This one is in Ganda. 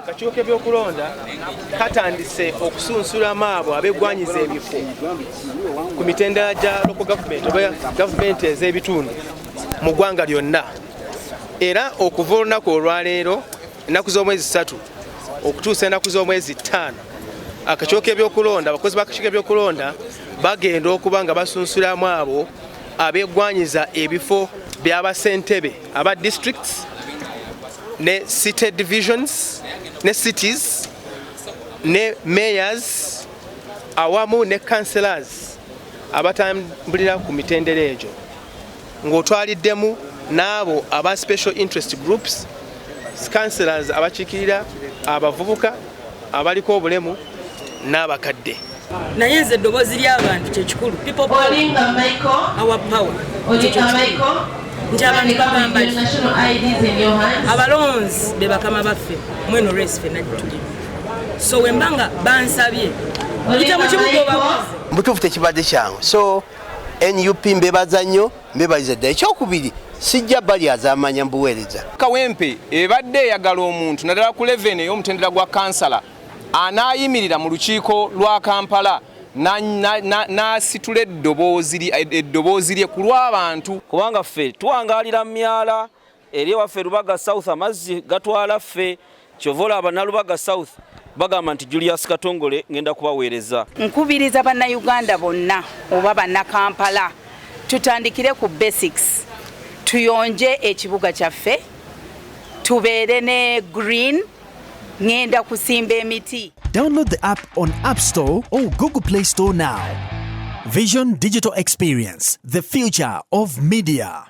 Akakiiko k'ebyokulonda katandise okusunsulamu abo abeggwanyiza ebifo ku mitendera gya local government oba gavumenti ez'ebitundu mu ggwanga lyonna. Era okuva olunaku olwaleero, ennaku z'omwezi 3 okutuusa ennaku z'omwezi 5, akakiiko k'ebyokulonda, abakozi b'akakiiko k'ebyokulonda bagenda okuba nga basunsulamu abo abeggwanyiza ebifo by'abasentebe aba districts ne city divisions ne cities ne mayors awamu ne councillors abatambulira ku mitendera egyo, ng'otwaliddemu n'abo aba special interest groups, councillors abakiikirira abavubuka, abaliko obulemu n'abakadde. Naye nze eddoboozi ly'abantu kyekikulu. People power, Olinga Michael. Our power. Olinga Michael. Nti abantu bagamba Your ki? National IDs in your hands. Abalonzi be bakama baffe. Mweno race fenna tulimu, so wemba nga bansabye yita mu kibuga obabuuze. Mubutuufu tekibadde kyangu. So NUP mbebaza nnyo, mbebaliza ddala. Ekyokubiri, sijja bali azamanya mbuweereza. Kawempe ebadde eyagala omuntu naddala ku level ey'omutendera gwa kansala anaayimirira mu lukiiko lwa Kampala n'asitula eddoboozi lye ku lw'abantu. Kubanga ffe tuwangaalira mu myala eri ewaffe Lubaga South, amazzi gatwala ffe. Kyova olaba Nalubaga South bagamba nti Julius Katongole ngenda kubaweereza. Nkubiriza Bannayuganda bonna oba Bannakampala, tutandikire ku basics, tuyonje ekibuga kyaffe, tubeere ne green. Ŋŋenda kusimba emiti. Download the app on App Store or Google Play Store now. Vision Digital Experience, the future of media.